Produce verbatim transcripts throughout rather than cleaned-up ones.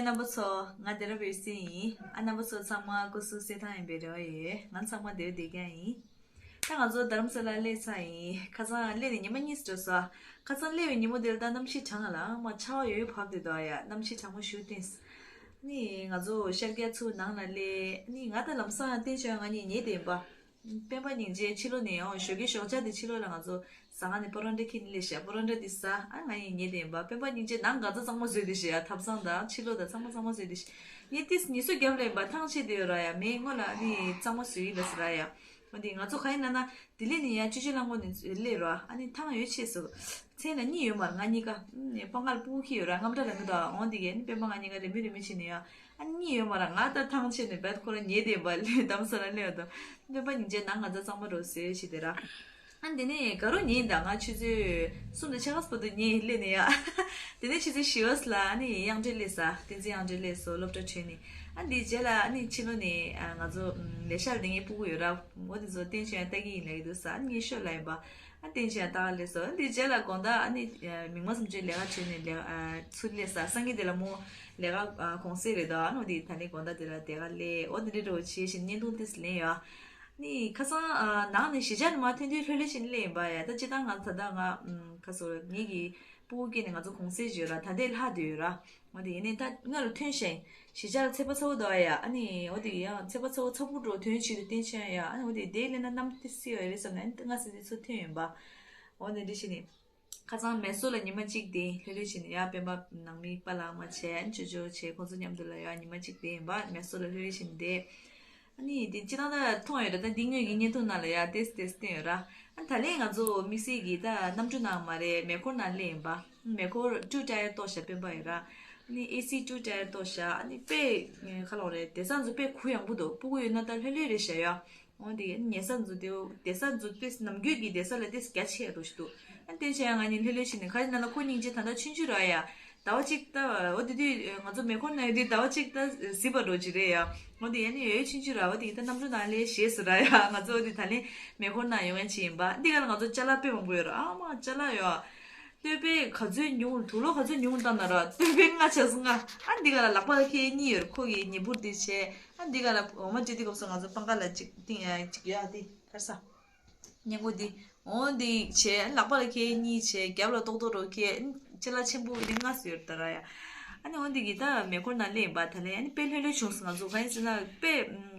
རྣམ་པ་ཚོ། ང་དེ་ར་བའི་སྲིད་ཡིན། ཨ། རྣམ་པ་ཚོ་ཚང་མ་སྐུ་གཟུགས་གསལ་ཐང་ཡིན་པའི་རེ་བ་ཡོད། ང་ཚང་མ་བདེ་བདེ་རྐྱང་ཡིན། ད་ང་ཚོ་རྡ་རམ་ས་ལ་སླེབས་ཚར་ཡིན། ཁ་སང་སླེབས་ནས་ཉི་མ་གཉིས་འགྲོ་སོང་། ཁ་སང་སླེབས་པའི་ཉིན་མོ་དེར་ད་གནམ་གཤིས་གྲང་ལ་མ་ཆར་པ་ཡོད་བབས་དེ་འདུག་ཡ། གནམ་གཤིས་གྲང་མོ་ཞུ་བསྟན། ནི་ང་ཚོ་ཤར་རྒྱག་ཚུར་ནང་ལ་སླེབས། ནི་ང་ད་ལམ་སང་བསྟན་ཆོས་ང་གཉིས་ཉལ་དེ་ཡིན་པ། སྤེན་པ་སྙིང་རྗེ་ཕྱི་ལོགས་ནས་ཡང་ཞོགས་ཀས་ཞོགས་ཇ་དེ་ཕྱི་ལོགས་ལ་ང་ཚོ་ཟ་ཁང་ནས་པ་རོན་ཊ་ཁྱེར་ནས་སླེབས་ཤག་པ་རོན་ཊ་དེ་ཟ། ཨ། ང་གཉིས་ཉལ་དེ་ཡིན་པ། སྤེན་པ་སྙིང་རྗེ་ནང་ག་ཚོད་གཙང་མ་བཟོས་དེ་ཤག་ཡ། ཐབ་ཚང་དང་ཕྱི་ལོགས་དང་ཚང་མ་གཙང་མ་བཟོས་དེ་ཤག་ངས་ཏིས་ཉི་གསོ་རྒྱབ་ལ་ཡིན་པ། ཐང་ཆད་དེ་ཡོད་ར་ཡ། མེ་སྔོན་ལ་ནི་གཙང་མ་བཟོས་ཡིན་པ་ཟེར་ར་ཡ། འོ་དེ་ང་ཚོ་ག་ཡིན་ན་ན་ལྡི་ལི་ནས་ཡ་ཆུ་བཞི་གླང་མགོ་ནས་སླེབས་ར། ཨ་ནི་ཐང་ཡོད་ཆེ་སོ། མཚན་ལ་གཉིས་ཡོད་མ་རེད། ང་གཉིས་ཀ་ནས་པང་ཁ་ལ་སྤུ་གུ་ཁྱེར་ཡོད་ར། རྔམ་དྲ་ལ་མི་འདུག་འོ་དེ་གས་ནི་སྤེན་པ་ང་གཉིས་ཀ་རེ་མི་རེ་མི་བྱེད་ནས་ཡ། ཨ་ནི་གཉིས་ཡོད་མ་རེད། ང་ད་ཐང་ཆད་ནས་བད་ཁོ་རང་ཉལ་དེ་ཡིན་པ། ལས་རྡ་རམ་ས་ལ་སླེབས་དང་། སྤེན་པ་སྙིང་རྗེ་ནང་ག་ཚོད་གཙང་མ་རོགས་ཟེར་ཞེས་དེ་ར། ཨ། དེ་ནས་ག་རུ་ཉལ་ཡིན་ད། ང་ཆུ་ཚོད་གསུམ་དང་ཕྱེད་ཀ་བར་དུ་ཉལ་སླེབས་ནས་ཡ། དེ་ནས་ཆུ་ཚོད་བཞི་པ་ལ་ཨ་ནི་གཡང་སྒྲོལ་སླེབས་ས། བསྟན་འཛིན་གཡང་སྒྲོལ་སླེབས་སོང་། སློབ་གྲྭ་གྲོལ་ནས། ཨ། དེའི་རྗེས་ལ་ཨ་ནི་ཕྱི་ལོགས་ནས། ཨ། ང་ཚོ་ལས་ཤག་ལ་བསྡད་མཁན་སྤུ་གུ་ཡོད་ར། འོ་དེ་ཚོ་བསྟན་ཆོས་ཡང་ལྟ་གི་ཡིན་ལབ་ཀྱི་འདུག་ས། ཨ་ནི་ངས་ཤོད་ལབ་ཡིན་པ། ཨ། བསྟན་ཆོས་ཡང་ལྟ་ག་སླེབས་སོང་། ཨ། དེའི་རྗེས་ལ་དགོང་དག་ཨ་ནི་མིག་དམར་གསུམ་མཆོད་ལས་ཀ་གྲོལ་ནས་ལས། ཨ། ཚུར་སླེབས་ས། སང་ཉིན་དེ་ལ་མོ་ལས་ཀ། ཨ། གུང་སེང་རེད་དོ། ཨ་ནི་འོ་དེ་ད་ནི་དགོང་དག་དེ་ལ་དེ་ག་སླེབས། འོ་དེ་འདྲའི་འགྲོ་བྱེད་བཞིན་བརྙན་ཐུང་ཏིས་ལེན་ཡོད། ནི་ཁ་སང་། ཨ། ནང་ནས་གཞིས་ཆགས་ནས་མར་ཐོན་དུས་ལྷོད་ལྷོད་བྱས་ནས་སླེབས་ཡིན་པ་ཡ། ད་སྤྱིར་བཏང་ང་ད་ལྟ་ང་། ཨམ། ཁ་སོ་ངེད་ཀྱི་སྤུ་གུ་སྐྱེས་ནས་ང་ཚོ་གུང་སེང་བྱས་ཡོད་ར། ད་ལྟའི་ལྷག་བསྡད་ཡོད་ར། འོ་དེ་ཡིན་ནའི་ད་སྔ་ལ་ཐོན་ཤེས། གཞིས་ཆགས་ལ་ཚེས་པ་ཚ་པོ་འདུག་ཡ། ཨ་ནི་འོ་དེ་ཡང་ཚེས་པ་ཚ་པོ་ཚ་པོ་འགྲོ་དོན་ཆེད་དུ་བསྟན་ཆོས་ཡ། ཨ་ནི་འོ་དེ་དེ་སླེབས་ན་གནམ་ཏི་སི་ཡོད་རེད་བསམ་ནས། ཨ་ནི་ད་སྔ་ས་དེ་ཚོ་ཐོན་ཡོད་པ། འོ་དེ་འདྲ་བྱས་ནས། ཁ་སང་མེ་སོར་ལ་ཉི་མ་གཅིག་དེ་ལྷོད་ལྷོད་བྱས་ནས་ཡ། སྤེན་པ་ནང་མི་པཱ་ལགས་མ་བྱས། ཨ་ནི་ཅོ་ཅོ་བྱས། ཁོང་ཚོ་མཉམ་དུ་ལ་ཡ་ཉི་མ་གཅིག་དེ་ཡིན་པ། མེ་སོར་ལ་ལྷོད་ལྷོད་བྱས་ནས་བསྡད། ཨ་ནི་དེ་སྤྱིར་བཏང་ད་མཐོང་ཡོད་རེད། ད་འདི་སྔོན་གྱི་བརྙན་ཐུང་ནང་ལ་ཡ་ཏེས་ཏེས་བསྟན་ཡོད་ར། ཨ། ད་ལན་ང་ཚོ་དམིགས་བསལ་གྱིས་ད་གནམ་གྲུ་ནང་མ་རེད། མེ་འཁོར་ནང་སླེབས་ཡིན་པ། མེ་འཁོར་ཊུ་ཊ་ཡར་གཏོར་ཤག་སྤེན་པ་ཡོད་ར། ཨ་ནི་ཨེ་སི་ཊུ་ཊ་ཡར་གཏོར་ཤག་ཨ་ནི་དཔེ་ག་ལབ་དགོས་རེད། བསྡད་ས་ཚོ་དཔེ་གུ་ཡངས་པོ་འདུག་སྤུ་གུ་ཡོད་ན་ད་ལྷོད་ལྷོད་རེད་ཤག་ཡ། འོ་དེ་ཉལ་ས་ཚོ་དེ། བསྡད་ས་ཚོ་དཔེ་ནམ་རྒྱུན་གྱི་བསྡད་ས་ལ་ཏིས་རྒྱ་ཆེ་འགྲོ་ཞིག་འདུག་ཨ། བསྟན་ཆོས་ཡང་ང་གཉིས་ལྷོད་ལྷོད་བྱས་ནས། ག་རེ་ཡིན་ན་ན་ཁོ་སྙིང་རྗེ། ད་ལྟ་ཆུང་ཆུང་ར་ཡ། ཟླ་བ་གཅིག་ད། འོ་དེ་དུས་ང་ཚོ་མེ་འཁོར་ནང་ཡོད་དུས་ཟླ་བ་གཅིག་ད་ཟིན་པ་འགྲོ་གི་རེད་ཡ། འོ་དེ་ཡ་ནི་ཡོད་ཆུང་ཆུང་ར། འོ་དེ་ད་གནམ་གྲུ་ནང་སླེབས་ཞེས་ཟེར་ར་ཡ། ང་ཚོ་འོ་དེ་ད་ལན་མེ་འཁོར་ནང་ཡོང་ཡ་ཅིག་ཡིན་པ། འདི་ག་ལ་ང་ཚོ་ཅ་ལག་དཔེ་མང་པོ་ཡོད་ར། ཨ་མ་ཅ་ལག་ཡོད། སྟོད་པའི་ག་ཚོད་ཉུང་། དུག་ལོག་ག་ཚོད་ཉུང་བཏང་ན་ར། སྟོད་པའི་ལྔ་ཆ་སོང་ལྔ། ཨ། འདི་ག་ལ་ལག་པ་ལ་འཁྱེར་གཉིས་ཡོད་ར། ཁོ་གི་ཉི་འབུར་འདི་བྱས། ཨ། འདི་ག་ལ་འོ་མ་བཀྲུ་དུས་སྐབས་སུ་ང་ཚོ་པང་ཁ་ལ་གཅིག་ཏིང་ཡ་གཅིག་ཡ་འདི་ག་རེ་ཟ། སྔས་མགོ་འདི། འོ་འདི་བྱས། ལག་པ་ལ་འཁྱེར་གཉིས་བྱས། རྒྱབ་ལ་ཏོག་ཏོག་རོ་འཁྱེར། ཅ་ལག་ཆེན་པོ་འདི་ལྔ་ཙམ་ཡོད་རེད་ད་ར་ཡ། ཨ་ནི་འོ་འདི་གི་ད་མེ་འཁོར་ནང་སླེབས་ཡིན་པ། ད་ལན་ཨ་ནི་དཔེ་ལྷོད་ལྷོད་བྱུང་སོང་། ང་ཚོ་ག་ཡིན་ཟེར་ན་དཔེ།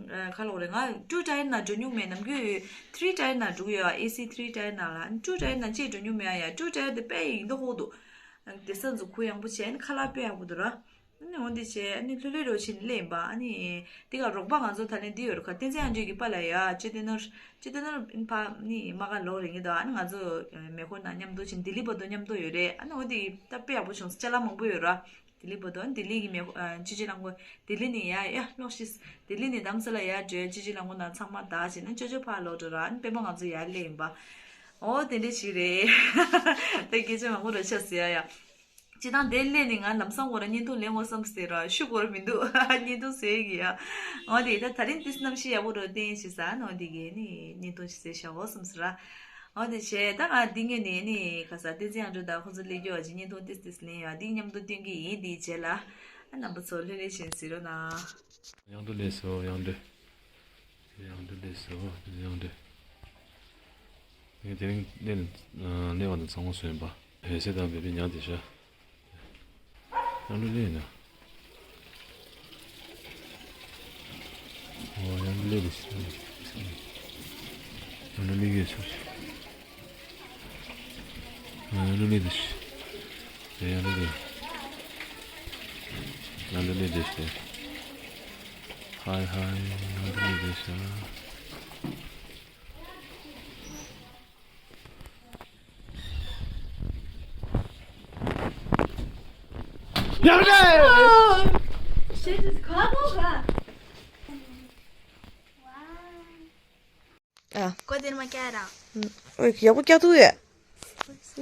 ཨ། ག་ལབ་དགོས་རེད། ང་ཊུ་ཊ་ཡར་ནང་འགྲོ་མྱོང་མེད། ནམ་རྒྱུན་ཐི་རི་ཊ་ཡར་ནང་འགྲོ་གི་ཡོད། ཨེ་སི་ཐི་རི་ཊ་ཡར་ནང་ལ། ཨ་ནི་ཊུ་ཊ་ཡར་ནང་ཅིག་འགྲོ་མྱོང་མེད་ཡ། ཊུ་ཊ་ཡར་དེ་དཔེ་ཡིན་མདོག་ཁ་པོ་འདུག་བསྡད་ས་ཚོ་གུ་ཡངས་པོ་བྱས། ཨ་ནི་ཁ་ལག་དཔེ་ཡག་པོ་འདུག་ར། ཨ་ནི་འོ་འདི་བྱས། ཨ་ནི་ལྷོད་ལྷོད་རོ་བྱས་ནས་སླེབས་ཡིན་པ། ཨ་ནི་འདི་ག་རོགས་པ་ང་ཚོ་ད་ལན་འདི་ཡོད་རེད་ཁ། བསྟན་འཛིན་ཨ་འདྲུས་ཀྱི་པཱ་ལགས་ཡ། ཅི་སྟེ་ནོར། ཅི་སྟེ་ནོར་ཕ་ནི་མ་ག་ལོག་རེད་ངེས་དོ། ཨ་ནི་ང་ཚོ་མེ་འཁོར་ནང་མཉམ་དུ་ཕྱིན། ལྡི་ལི་བར་དུ་མཉམ་དུ་ཡོད་རེད། ཨ་ནི་འོ་འདི་ད་དཔེ་ཡག་པོ་བྱུང་། ཅ་ལག་མང་པོ་ཡོད་ར། ལྡི་ལི་བར་དུ། ལྡི་ལི་གི་མེ་འཁོར། ཨ། ཆུ་བཞི་གླང་མགོ། ལྡི་ལི་ནས་ཡ་ཡ་ལོག་ཤིས། ལྡི་ལི་ནས་རྡ་རམ་ས་ལ་ཡར་འགྲོ་ཡ། ཆུ་བཞི་གླང་མགོ་ནང་ཚང་མ་བདག་བྱས་ན་ཅོ་ཅོ་ཕར་ལོག་འགྲོ་ར། ཨ་ནི་སྤེན་པ་ང་ཚོ་ཡར་སླེབས་ཡིན་པ། འོ་དེ་འདྲ་ཞིག་རེད། ད་སྐད་ཆ་མང་པོ་ར་ཆགས་སོང་ཡ་ཡ། སྤྱིར་བཏང་དེར་སླེབས་ནས་ང་ལམ་སང་འོ་ར་བརྙན་ཐུང་ལེན་དགོས་བསམ་སྟེ་ར། ཤུགས་འགོར་མི་འདུག་བརྙན་ཐུང་བཟོས་ཀྱི་ཡ། འོ་དེ་ད་ད་རིང་ཏིས་གནམ་གཤིས་ཡག་པོ་རུ་བསྟན་ཞིག་ཟ་ནོ་འདི་གས་ནི་བརྙན་ཐུང་ཞིག་བཟོས་བཞག་འོ་བསམ་སོང་ར། འོ་དེ་བྱས་ད་ང་འདི་ངོས་ནས་ནི་ག་ས་བསྟན་འཛིན་ཨ་འགྲུ་དང་ཁོང་ཚོ་སླེབས་རྒྱུ་བ་ཅིག་བརྙན་ཐུང་ཏིས་ཏིས་ལེན་ཡ། འདི་མཉམ་དུ་སྟོན་གྱི་ཡིན། འདིའི་རྗེས་ལ་ཨ་རྣམ་པ་ཚོ་ལྷོད་ལྷོད་བཞིན་གཟིགས་རོགས་གནང་། གཡང་འགྲོ་སླེབས་སོང་། གཡང་འགྲོ། གཡང་འགྲོ་སླེབས་སོང་། གཡང་འགྲོ། ངས་དེ་རིང་སླེབས་ནས་སླེབས་པ་དང་ཚང་མ་བཟོས་ཡིན་པ། འོད་ཟེར་དང་བེ་བེ་ཉལ་བསྡད་ཤག་གཡང་འགྲོ་སླེབས་ན། ཨོ། གཡང་འགྲོ་སླེབས་རེད་ཤག་གཡང་འགྲོ་སླེབས་ཡོད་ཤག་གཡང་འགྲོ་སླེབས་རེད་ཤག་གཡང་འགྲོ་སླེབས། གཡང་འགྲོ་སླེབས་རེད་ཤག་ཧའི་ཧའི། གཡང་འགྲོ་སླེབས་རེད་ཤག་ཡག་རེད། ཨ། ཀོ་དེར་མ་ཀྱ་ར། ཨོ། ཡག་པོ་ཀྱ་ཐུག་ཡ།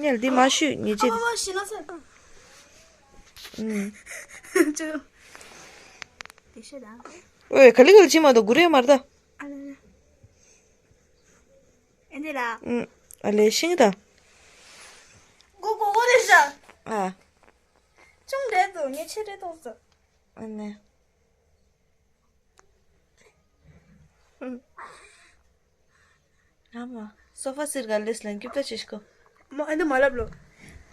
ཉལ་འདི་མ་ཤུ་ཉེ་ཅི། ཨ་མ་མ་ཤི་ན་ས། ཨུམ། ཅོ། དེ་ཤེ་ད། ཨོ། ག་ལི་ག་ལི་ཅི་མ་དོ་གུ་རེ་མར་ད། ཨ་ལ་ལ། ཨེ་འདི་ར། ཨུམ། ཨ་ལེ་ཤིང་ད། གོ་གོ་གོ་རེ་ཤ། ཨ། ཅུང་རེད་དོ། ངས་ཆེ་རེད་དོ་ཟེར། ཨ་ནི། ཨ་མ། སོ་ཕ་སིར་ག་ལེས་ལན་སྐྱིབས་ད་ཅིག་ཤོ། མ་ཨ་འདི་མ་ལབ་ལོ།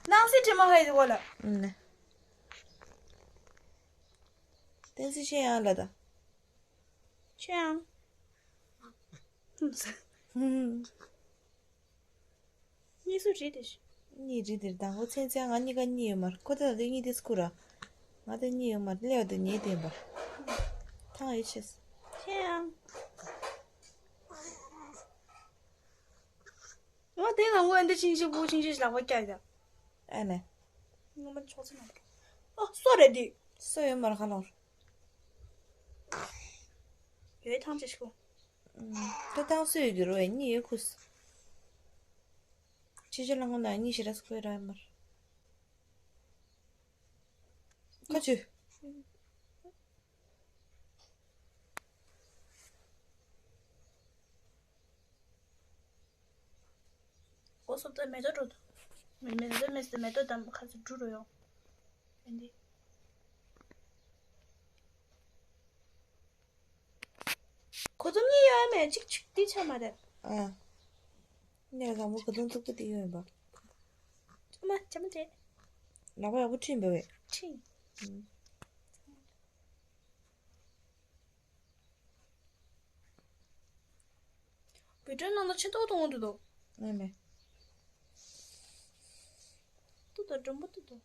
ནང་སྲིད་དྲི་མ་ཧ་ཡི་གོ་ལ། ཨ་ནི། བསྟན་འཛིན་ཆེ་ཡང་ལ་ད། ཆེ་ཡང་། ཧུམ། གཉིས་སུ་རེད་དེ། གཉིས་རེད་དེ་དང་པོ་ཚན་ཚན་ང་གཉིས་ཀ་གཉིས་ཡོད་མ་རེད། ཁོ་ད་ད་གཉིས་དེ་སྐུ་ར། ང་ད་གཉིས་ཡོད་མ་རེད། ལེའོ་དེ་ཉེས་དེ་འབར། ཐང་ཡོད་ཆེས། ཁྱེད་ཡང་། ང་དེ་ང་ངོ་འདི་ཆིན་ཆིན་པོ་ཆིན་ཆིན་ལག་པ་བཀྱག་ཡ། ཨ་ནེ། ངོ་མ་ཆོག་ཚེ་ན། ཨ་སོ་རེད་དེ། སོ་ཡོད་མ་རེད་ཁ་ལོར། ཡོད་ཐང་ཆེ་ཤོ། ད་ཐང་སུ་ཡོད་རྒྱུ་རོ་ཡ་གཉིས་ཡོད་ཁུ་སི། ཕྱི་ཕྱི་ལ་ངོ་ན་གཉིས་ཞེ་ར་སུ་ཁོའི་ར་ཡོད་མར། ཁ་ཆུ། གོ་སོབ་ད་མེ་ཏོག་འགྲོ་དོ། མེ་མེ་ཏོག་མེ་སི་མེ་ཏོག་དམ་ཁ་ཚུ་འགྲུ་རོ་ཡོང་། ཨེ་འདི། ཁོ་ཚོ་གཉིས་ཡོད་མེད་གཅིག་ཆུ་དེ་ཆ་མ་རེད། ཨ། ཉལ་དང་པོ་ཁོ་ཚོ་ཐུག་པ་དེ་ཡོད་པ། ཨ་མ་ཅ་མ་དྲེད། ལག་པ་ཡག་པོ་ཁྲིད་འབེ་བས། ཁྲིད། ཨུམ། བོད་དོན་ནང་ལ་ཆེ་ཏོག་ཏོ་འོང་དུ་དོ། ཨ་མེ། ཏུ་དོ་འགྲོན་པོ་ཏུ་དོ།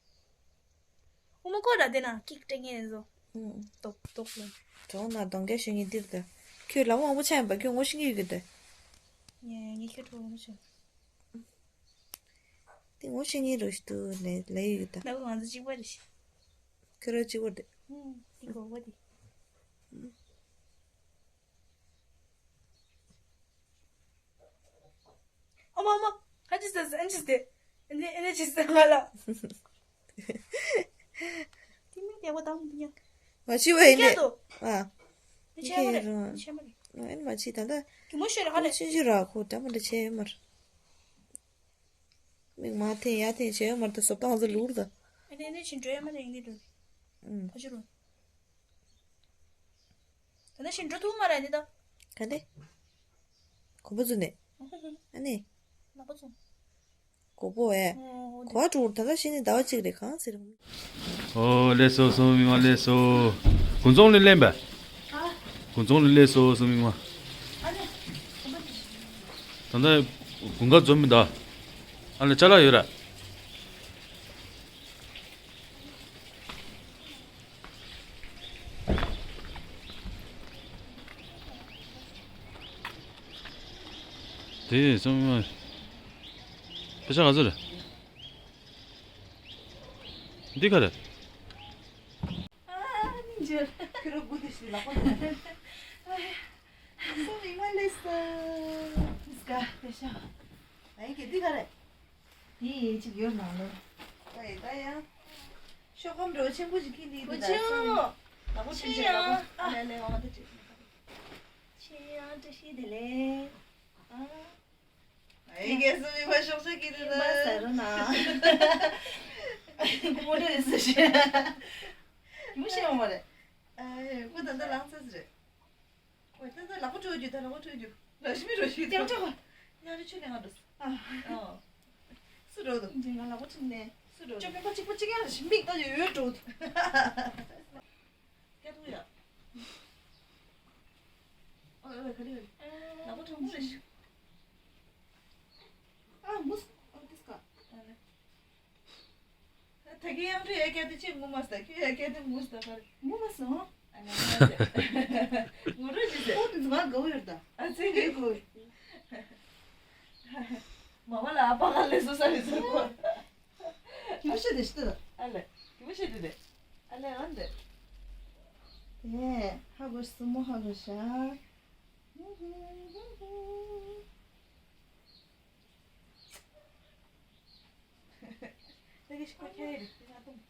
ཨོ་མ་ཀོ་ར་དེ་ན་ཀིག་ཏྲེ་ངེ་ཟོ། ཨུམ། ཏོག་ཏོག་ལ། གྲོང་ན་གདོང་རྒྱ་ཤོད་ངེ་འདིར་ད། ཁྱོད་ལ་དབང་པོ་ཆ་ཡིན་པ་ཁྱོད་ངོ་ཤེས་ངེ་ཡོད་གི་ད། ངེ་ངེ་ཁྱོད་གྲོང་ངོ་ཤེས། དེ་ངོ་ཤེས་ངེ་རོ་ཞིག་ཏུ་ལེ་ལེ་ཡོད་གི་ད། ན་གོ་ང་ཚོ་གཅིག་པ་རེད་ཤི། ཁྱོད་ར་གཅིག་པ་རེད། ཨུམ། དེ་གོ་བ་དེ། ཨུམ། ཨོ་མ་ཨོ་མ། ཧ་ཅི་ཟེར་ཟེར་ཨན་ཅི་སྟེ། ཨན་ཅི་ཨན་ཅི་ཟེར་ང་ལ། དེ་མིན་བདེ་བ་དང་མི་ཉག་མ་ཤི་བ་ཡིན་ནས། ཨ། ནི་ཆེ་མ་རེད། ནི་ཆེ་མ་རེད། ཨ་ནི་མ་ཤི་ད་ལྟ། གི་མོ་ཤི་རེད་ཧ་ལས། ཆུང་ཆུང་ར་ཁོ་འདྲ་མི་འདྲ་ཆེ་ཡོད་མ་རེད། མིག་མ་འཐེན་ཡ་འཐེན་བྱས་ཡོད་མ་རེད་ད་སོབ་ཏང་ཟེར་ལུག་རེད་ད། ཨ་ནི་ཨ་ནི་ཕྱིན་འགྲོ་ཡ་མ་རེད་ཡིན་ནི་འགྲོ། ཨུམ། ཕ་ཆུ་རུ། ད་ནི་ཕྱིན་འགྲོ་ཐུབ་མ་རེད་ནི་ད། ག་འདི། གོ་པོ་བཙུགས་ནས། ཨ་ནི། ལག་པ་བཙུགས། གོ་པོ་ཨེ། ཨོ་ཨོ་གོ་བ་དྲུག་ད་ལྟ་ཤི་ནི་ཟླ་བ་གཅིག་རེད་གང་ཟེར། ཨོ་ལེ་སོ་སོ་མི་མ་ལེ་སོ། དགུན་ཚོང་ལས་ལེན་པ། དགུན་ཚོང་ལས་ལེ་སོ་སོ་མི་མ། ད་ལྟ་དགུན་ཁ་འཛོམས་མི་འདུག་ཨ་ལེ་ཅ་ལག་ཡོད་ར། དེ་སོ་མི་མ། ཕེ་ཤ་ག་ཚོད་རེད། འདི་ག་རེད། ཨ་ནི་འཇོལ། ཁྱོད་རང་སྒུག་དེ་ཞིག་ལག་པ་འདུག་སུ་མིག་མ་ལས་སོ། ཨིས་ཀ་ཕེ་ཤ། ཨ་ཡིན་གྱི་འདི་ག་རེད། དེ་ཡིན་གཅིག་ཡོད་མ་ལོ། ཨ་ཡིན་ད་ཡང་། ཤོག་སྒམ་འགྲོ་ཆེན་པོ་ཞིག་ཁྱེར་ནི་འདུག་ད་སུ་མིག་མ། ལག་པ་ཆེན་ཆེན་ལག་པ། ཨ་ལེ་ལེ་ཨ་དེ་ཅིག་ཆེ་ཡང་བཀྲ་ཤིས་བདེ་ལེགས། ཨ། ཨེ་རྒན་སུ་མིག་མ་ཤོག་ཤོག་གི་རེད་ད། ཡིན་པ་ཟེར་རོ་ན། ཀུ་མོ་ལེ་རེད་ཟེར་ཤེས། ཡུ་ཤེས་མ་རེད། ཨེ་ཀུ་ད་ད་ལང་ཚ་ཟེར་རེད། ཨོ་ད་ད་ལག་པ་བྲོས་རྒྱུ་ད་ལག་པ་བྲོས་རྒྱུ། ལག་ཤི་མི་རོ་ཤི་ཡང་བྲོས་གོ། ཡང་རི་ཆུ་ལེ་ང་འགྲོ། ཨ། ཨོ། སུ་འགྲོ་འདུག་འདི་ང་ལག་པ་བྲོས་ནས། སུ་འགྲོ་འདུག་ཅོ་མེད་པ་གཅིག་པ་གཅིག་ཡང་རི་ཤི་མིག་ད་ཡོད་ཡོད་འགྲོ་འདུག་སྐད་ཐུག་ཡ། ཨོ་ཨོ་ག་རེ་ག་རེ། ལག་པ་གྲང་མོ་རེད་ཤག་ཨ་མུ་སི་ཨོ་དིས་ཀ་ཨ་ལེ། ད་གི་ཡང་ཁྱོད་ཡ་སྐད་དེ་ཅི་ངུ་མ་སི་ད་ཁྱོད་ཡ་སྐད་དེ་མུ་སི་ད་ག་རེ། ངུ་མ་སོང་། ཨ་ལེ་ངུ་རོ་ཞིག་ཟེར། ཨོ་དིས་ང་དགའ་བོ་ཡོད་ད། ཨ་ཙི་ངའི་དགའ་བོ་ཡོད། མ་མ་ལ་ཨ་ཕ་ག་ལེ་སོ་ས་རེད་ཟེར་གོ། གི་མོ་ཤེས་དེ་ཤི་དེ། ཨ་ལེ། གི་མོ་ཤེས་དེ་དེ། ཨ་ལེ་ཨ་འདི། དེ་ཧ་གོ་སི་མོ་ཧ་གོ་ཤ། ད་གི་ཤི་ཁོ་ཁྱེར་ཡི་རེད་ང་ཏུང་།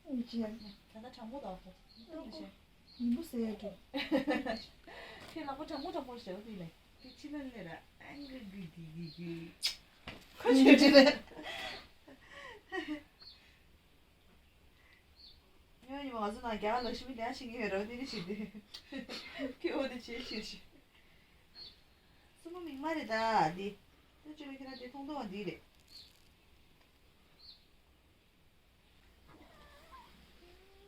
ཨུ་ཅི་ཡ། ད་ད་དྲང་པོ་དང་ཁོ། ཏུང་ཤེ། ཡིན་པོ་ཟེར་ཡ་དེ། ཁྱེད་ལག་པ་དྲང་པོ་དྲང་པོ་ཞེ་པོ་ཡིན་ལེ། དེ་ཕྱི་ལ་ལེ་ར་ཨང་གི་གི་གི་གི་གི། ཁོ་ཆོས་ཅི་རེད། ཉི་མ་ང་ཚོ་ནང་རྒྱ་གར་ལག་ཤི་མི་ལས་ཤི་གི་ཡོད་ར་བ་དེ་ནི་ཤི་དེ། ཁྱོད་འོ་དེ་བྱེད་ཤི་ཤི། སྲུ་མོ་མིག་དམར་རེད་ད་འདི། ད་ཅི་ལ་ཁྱེད་རང་དེ་མཐོང་མཐོང་བ་འདི་རེད།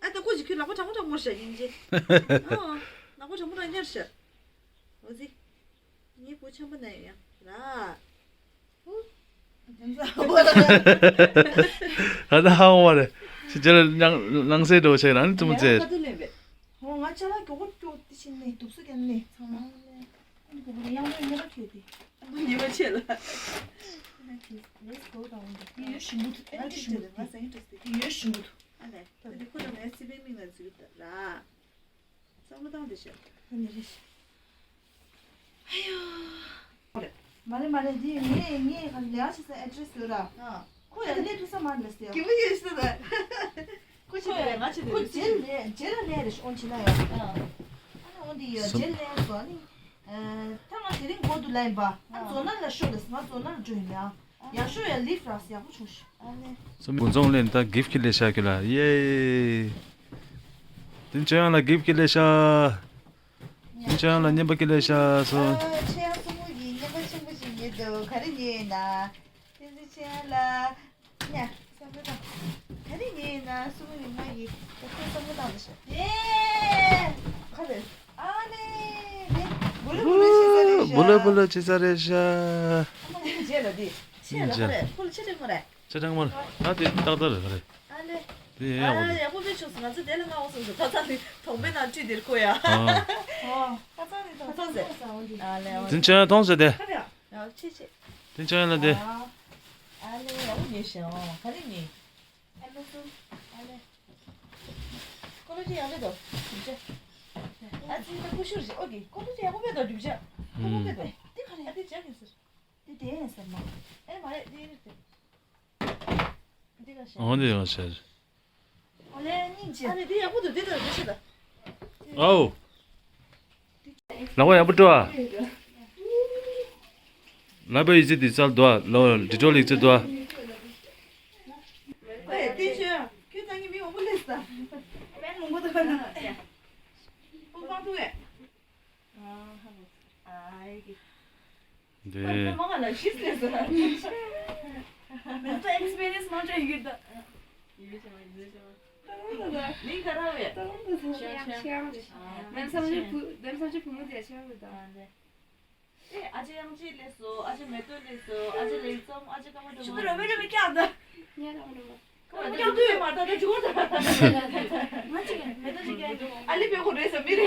ཨ་ད་ཀོ་ཅི་ཁྱོད་ལག་པ་གྲང་མོ་གྲང་མོ་བྱ་ཡིན་ཅི། ཨ། ལག་པ་གྲང་མོ་གྲང་ཉར་བྱ། འོ་ཙི། ངའི་བུ་ཆམ་པ་ན་ཡོད་ཡ། ར། ཨ་ད་ཧ་བ་རེད། ཅི་ཅི་ལ་སྣང་སྣང་སེ་འགྲོ་ཆེ་རང་ནི་ཙུམ་ཙེ། ཧོ་ང་ཅ་ལག་མགྱོགས་པོ་མགྱོགས་ཏེ་ཕྱིན་ནས་དུག་སུ་ཀྱང་ནས་ཚང་མ། ཨ་ནི་གོ་གོ་ཡང་མོ་ཉེ་པ་ཁྱོད་དེ། ཨ་མོ་ཉེ་པ་ཆེ་ལ། ཨ་ནི་ཁྱོད་ངས་སྒོ་དང་འོང་དེ་ཡོད་ཞིམ་པོ་འདུག་ཨ་ནི་ཞིམ་པོ་འདུག་ང་ཟ་ཡིན་འགྲོ་སྟེ་ཡོད་ཞིམ་པོ་འདུག་ཨ་ནི་ད་དེ་ཁོ་ལ་ངའི་སི་པན་མིག་ལ་འཛུལ་ད་ར། བསམ་བློ་བཏང་དེ་ཤོད། ཨ་ནི་རེད། ཨ་ཡོ། མ་རེད་མ་རེད། འདི་ངས་ངས་ག་ལེ་ཨ་ཆི་ས་ཨེ་ཌི་རེ་སི་ཡོད་ར། ཨ། ཁོ་ཡང་སླེབས་ཐུབ་ས་མ་རེད་ཟེར། གི་མི་ཡོད་ཤི་ད། ཁོ་ཆི་ད་ང་ཆི་ད་ཁོ་རེད་ཟེར། རྗེས་ལ་རྗེས་ལ་ལས་རེ་ཤོད་འོང་ཆི་ན་ཡོད། ཨ། ཨ་ནི་འོང་འདི་ཡོད་རྗེས་ལ་ལས་སོ་ནི། ཨ། ད་ང་དེ་རིང་འགོ་འདུག་ལ་ཡིན་པ། ཨ་ཛོ་ན་ལ་ཤོད་ལ་ང་ཛོ་ན་ལ་འགྲོ་ཡིན་ལ། ཡག་ཤོས་ཡ་ལིབ་རག་ཡག་པོ་བྱུང་ཤག་ཨ་ནི། སོ་མི་དགུན་ཚོང་ལེན་ད་གིབ་ཀྱི་ལས་ཤག་གི་ལ་ཡེ། དེ་ཅོ་ཡང་ལ་གིབ་ཀྱི་ལས་ཤག་དེ་ཅོ་ཡང་ལ་ཉན་པ་ཀྱི་ལས་ཤག་སོ། ཨ་ཆེ་ཡང་སོ་མོ་ཡི་ཉན་པ་ཆེན་པོ་ཞིག་ཉན་འདུག་ག་རེ་ཉན་ཡིན་ན། དེ་ཚོ་ཆེ་ཡང་ལ། ཉ། བསམ་བློ་བཏང་། ག་རེ་ཉན་ཡིན་ན་སོ་མོ་ཡི་ང་ཡི་ད་ཁོའི་བསམ་བློ་བཏང་ད་ཤག་ཨེ། ག་རེ། ཨ་ནི། དེ། བུ་ལ་བུ་ལ་ཆེ་ས་རེད་ཤག་བུ་ལ་བུ་ལ་ཆེ་ས་རེད་ཤག་ཨ་མ་ཉན་རྗེས་ལ་དེ། ཆེ་ལ་ག་རེ་ཁོ་ལ་ཆེ་དྲགས་མ་རེད། ཆེ་དྲགས་མ་རེད། ད་དེ་ཏག་ཏག་རེད་ག་རེ། ཨ་ལེ། དེ་ཡག་པོ་འདུག་ཨ་ཡག་པོ་དཔེ་བྱུང་སོང་། ང་ཚོ་དེ་ལ་མངའ་འོང་སོང་ཟེར་ཁ་སང་ནི་གྲོང་པའི་ནང་ཁྲིད་དེར་ཁོ་ཡ། ཨ། ཁ་སང་ནི་ད་ཁ་སང་ཟེར། ཨ་ལེ་ཨ་ལེ། དེ་ཆེ་ཡང་མཐོང་ཟེར་དེ། ཁ་རེ་ཡ། ཆེ་ཆེ། དེ་ཆེ་ཡང་ལ་དེ། ཨ་ལེ་ཡག་པོ་ཉོས་ཤག་ཨོ་ག་རེ་ཉོས། ཨ་ལེ་སུ། ཨ་ལེ། ཀོ་ལི་ཊི་ཡག་པོ་འདུག་རྒྱུ་ཆ། ཨ་ཙི་ད་ཀུ་ཤུ་རེད། ཨོ་ཀེ་ཀོ་ལི་ཊི་ཡག་པོ་འདུག་རྒྱུ་ཆ། ཡག་པོ་འདུག་དེ་ག་རེ་ཨ་དེ་ཇག་ཡིན་ཟེར། དེ་དེ་ཡིན་ཟེར་མ། ཨེ་མ་རེད་དེ་རེད་དེ། འདི་ག་ཤ། འོ་འདི་ཡང་ཤ། ཨོ་ལེ་སྙིང་རྗེ། ཨ་ནི་འདི་ཡག་པོ་འདུག་འདི་དང་འདི་ཤ་ད། ཨའོ། ལག་པ་ཡག་པོ་བཀྲུ་ཨ། ལག་པ་ཡི་ཙི་འདི་ཙལ་དུ་ཨ། ལོ་ཌི་ཊོལ་ཡི་ཙི་དུ་ཨ། ཨེ་བསྟན་ཆོས། ཁྱོད་ཚང་གི་མི་འོ་པོ་ལེ་ས། པན་མང་པོ་འདུག་ཨ། ཨོ་པང་ཐུག་ཨེ། ཨ་ཧ་ལོ། ཨ་ཡེ་གི། འདི། པང་ཐུག་མང་ང་ལ་ཤི་སླེ་ས། མེད་ད་ཨེག་སི་པི་རི་ཡན་སི་མང་ཆེ་ཡོད་ད། ཡོད་ཆེ་བ་ཡོད་ཆེ་བ། མིང་ག་རེ་བས། ཆེ་ཆེ། ཆེ་ཆེ། ལྡེམ་ས་ཆེ་བུ་ལྡེམ་ས་ཆེ་བུ་མོ་དེ་ཆེ་བ་ད། ཨ་ནི། ཨེ་ཨ་ཅེ་དབྱངས་ཅན་སླེབས་སོང་། ཨ་ཅེ་མེ་ཏོག་སླེབས་སོང་། ཨ་ཅེ་ལེགས་འཛོམས། ཨ་ཅེ་ཀརྨ་སྒྲོལ་མ། ཞུ་ཏུ་ར་མེ་ར་མེ་ཀྱང་ད། ཉེ་ར་མ་ར་མ། ཀརྨ་སྒྲོལ་མ་མ་ད་ད་ཇུ་གོ་ད། ང་ཅིག་མེ་ཏོག་ཅིག་ཀྱང་ཨ་ལི་པེ་ཁོ་རེ་ས་མི་རེ།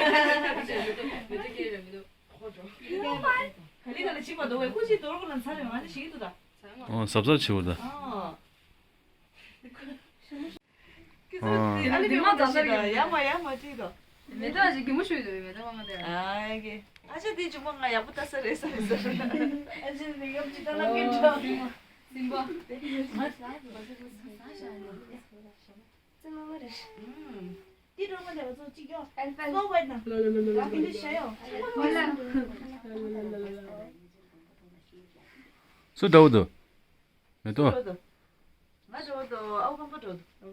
མེ་ཏོག་ཀྱང་རེ་མེ་ཏོག་ཁོ་འགྲོ། ག་ལི་ག་ལ་ཅིག་མ་དོ་བས་ཁོ་ཅིག་དོར་གོ་ལ་ཚ་རེ་ང་ཅིག་ཞིག་ཏུ་ད། ཨོ་གཟབ་གཟབ་བྱེད་དགོས་ད། ཨ། ཨ་ནི་མི་མ་འཛམ་ས་ཡ་མ་ཡ་མ་ཅིག་དོ། མེ་ཏོག་ཅིག་གི་མོ་ཤོད་དོ་མེ་ཏོག་མ་མ་དེ། ཨ་ཡ་གི། ཨ་ཅེ་དེ་ཅུང་མ་ང་ཡག་པོ་ལྟ་ས་རེད་ས་རེད་ས། ཨ་ཅེ་མི་ཡག་ཅིག་ལྟ་ལབ་ཀྱི་འདྲ། སིམ་པ། ཙི་མ་མ་རེད། དེ་འགྲོ་མ་དེ་བ་ཚོ་ཅིག་ཡོ། སི་ནོ་ཝའིཊ་ན། ཨ་ཀི་འདི་ཤ་ཡོ། སུ་འདྲ་བོ་འདུག་མེ་ཏོག་ང་འགྲོ་འདུག་ཨ་ཁམ་པ་འགྲོ་འདུག་ཨ་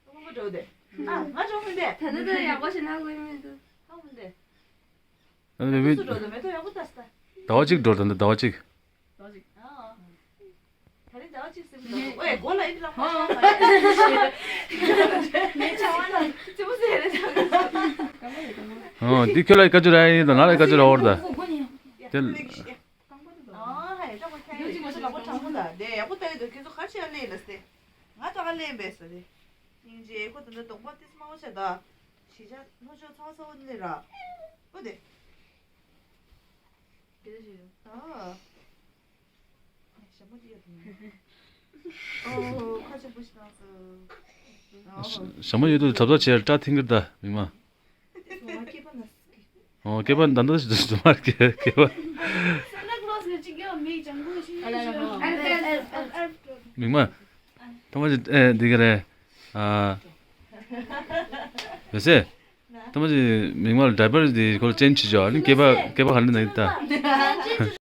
ཁམ་པ་འགྲོ་འདུག་ཨ་ང་འགྲོ་མི་འདུག་ད་ནི་ད་ཡག་པོ་ཞིག་ན་དགོས་མི་འདུག་ཨ་ཁམ་པ་འདུག་ཨ་ནི་སུ་འགྲོ་འདུག་མེ་ཏོག་ཡག་པོ་ལྟ་ས། ཟླ་བ་གཅིག་འགྲོ་ད་ཟླ་བ་གཅིག་ཟླ་བ་གཅིག་ཨ། ད་རིང་ཟླ་བ་གཅིག་ཟིན་འདུག་ཨོ་ཡ་མགོ་ལ་ཨི་ལ་མ་ཤོག་མ་ཡ། ངའི་ཆ་བ་ན་ཙི་མོ་ཟེར་རེད་ད། ཨོ་འདི་ཁྱོད་ལ་བཀའ་བཅུ་ར་ཡིན་ད་ང་ལ་བཀའ་བཅུ་ར་འོར་ད། དེ། ཨ་ཧ་ཡ་ལགས་པ་ཁྱེད་ཡིན་ཁྱེད་ཚོ་ལག་པ་གྲང་མོ་ད་དེ་ཡག་པོ་ལྟ་ཡི་འདུག་ཁྱེད་ཚོ་ག་རེ་བྱེད་ཡ་ལེ་ལ་སྟེ། ང་ད་ག་ལེན་པས་ཟེར་ཏེ། སྙིང་རྗེ་ཁོ་ད་ནི་གདོང་པ་ཏིས་མང་བོ་བྱས་ད། ཞི་ཆ་ལྷོ་ཕྱོགས་ཚ་བ་ཚ་བོ་ནི་ར། ཨོ་དེ། ག་རེ་བྱེད་ཡོད། ཨ། ཞྭ་མོ་ཅི་ཡོད་དམ། ཨོ་ཁ་ཆེན་པོ་ཞིག་བཏང་སོང་། ཨོ། ཞྭ་མོ་ཡོད་དུས་གྲབས་གྲབས་བྱས་སྐྲ་འཐེན་གི་རེད་ད་མི་མ། ཨོ་སྐེད་པ་ན་སྐེད། ཨོ་སྐེད་པ་ད་ད་ཞིག་ཏུ་མ་སྐེད་སྐེད་པ། སན་ཊ་ཀློ་སི་ཅིག་ཡོད་མིག་ལྗང་ཁུ་ཞིག་ཡོད་ཞིག་མིག་མ། ཐ་མ་ཅིག་ཨེ་འདི་ག་རེད། ཨ། བེ་སེ། ཐ་མ་ཅིག་མིག་མ་ལ་ཌའི་པར་འདི་ཁོ་ལ་ཅེན་ཇི་བྱས་ཨ་ནི་སྐེད་པ་སྐེད་པ་ག་ལེ་ན་ཡིན་ད།